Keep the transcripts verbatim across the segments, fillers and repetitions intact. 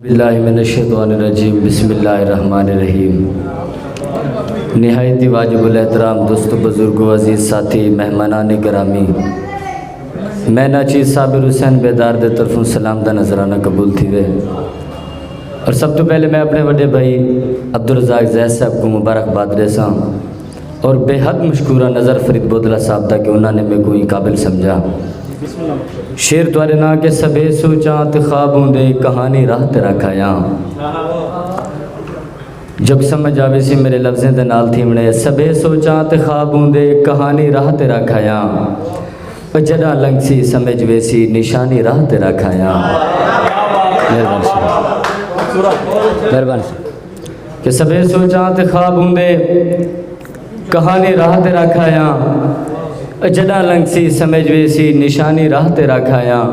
باللہ من الشیطان الرجیم، بسم اللہ الرحمن الرحیم۔ نہایت ہی واجب الاحترام دوستو، بزرگو، عزیز ساتھی، مہمانان گرامی، میں ناچیز صابر حسین بیدار دے طرفوں سلام دا نذرانہ قبول تھیوے۔ اور سب توں پہلے میں اپنے وݙے بھائی عبدالرزاق زید صاحب کوں مبارکباد ݙیساں اور بے حد مشکور ہاں نذر فرید بودلہ صاحب دا کہ انہاں نے میکوں ایں قابل سمجھا۔ شعر تہاݙے ناں کہ سبھے سوچاں تے خوابوں دے کہانی راہ تے رکھ آیاں۔ جب سمجھ آویسی میرے لفظیں دے نال تھیوݨے، سبھے سوچاں تے خوابوں دے کہانی راہ تے رکھ آیاں۔ او جݙاں لنگھسی سمجھ ویسی نشانی راہ تے رکھ آیاں۔ مہربانی سر۔ مہربانی سر۔ کہ سبھے سوچاں تے خوابوں دے کہانی راہ تے رکھ آیاں۔ او جݙاں لنگھسی سمجھ ویسی نشانی راہ تے رکھ آیاں۔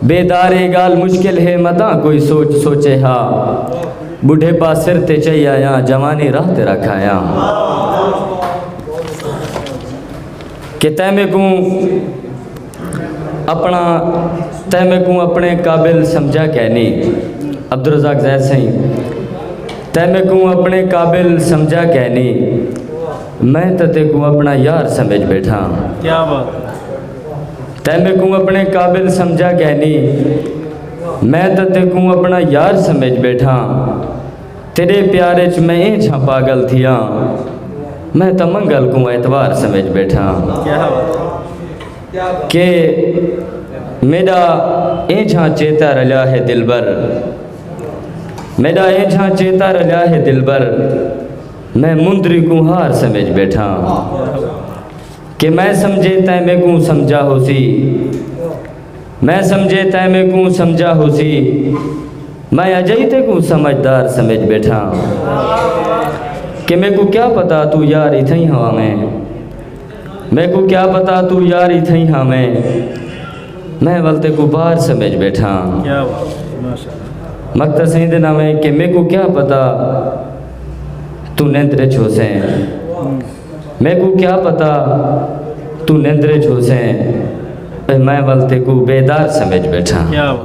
بیدار اے ڳالھ مشکل ہے متاں کوئی سوچ سوچے ہا۔ ٻڈھیپا سر تے چئی آیاں، جوانی راہ تے رکھ آیاں۔ کہ تیں میکوں اپݨا، تیں میکوں اپݨے قابل سمجھا کینی۔ عبدالرزاق زید سئیں، تیں میکوں اپݨے قابل سمجھا کینی، میں تاں تیکوں اپݨا یار سمجھ ٻیٹھاں۔ کیا بات ہے۔ تیں میکوں اپݨے قابل سمجھا کینی، میں تاں تیکوں اپݨا یار سمجھ ٻیٹھاں۔ تیݙے پیار اچ میں اینجھاں پاڳل تھیاں، میں تاں منگل کوں اتوار سمجھ ٻیٹھاں۔ کیا بات ہے۔ کہ میݙا اینجھاں چیتا رلیا ہے دلبر، میݙا اینجھاں چیتا رلیا ہے دلبر، میں مندری کوں ہار سمجھ ٻیٹھاں۔ کہ میں سمجھے تیں میکوں سمجھا ہوسی، میں سمجھے تیں میکوں سمجھا ہوسی، میں اڄائی تیکوں سمجھدار سمجھ ٻیٹھاں۔ کہ میکوں کیا پتہ توں یار اتھائیں ہاویں، میکوں کیا پتہ توں یار اتھائیں ہاویں، میں ول تیکوں بار سمجھ ٻیٹھاں۔ کیا بات ہے، ماشاءاللہ۔ مقطع سئیں دے ناویں کہ میکوں کیا پتہ توں نندر اچ ہوسیں، میکوں کیا پتہ توں نندر اچ ہوسیں، اے میں ول تیکوں بیدار سمجھ ٻیٹھاں۔ کیا بات۔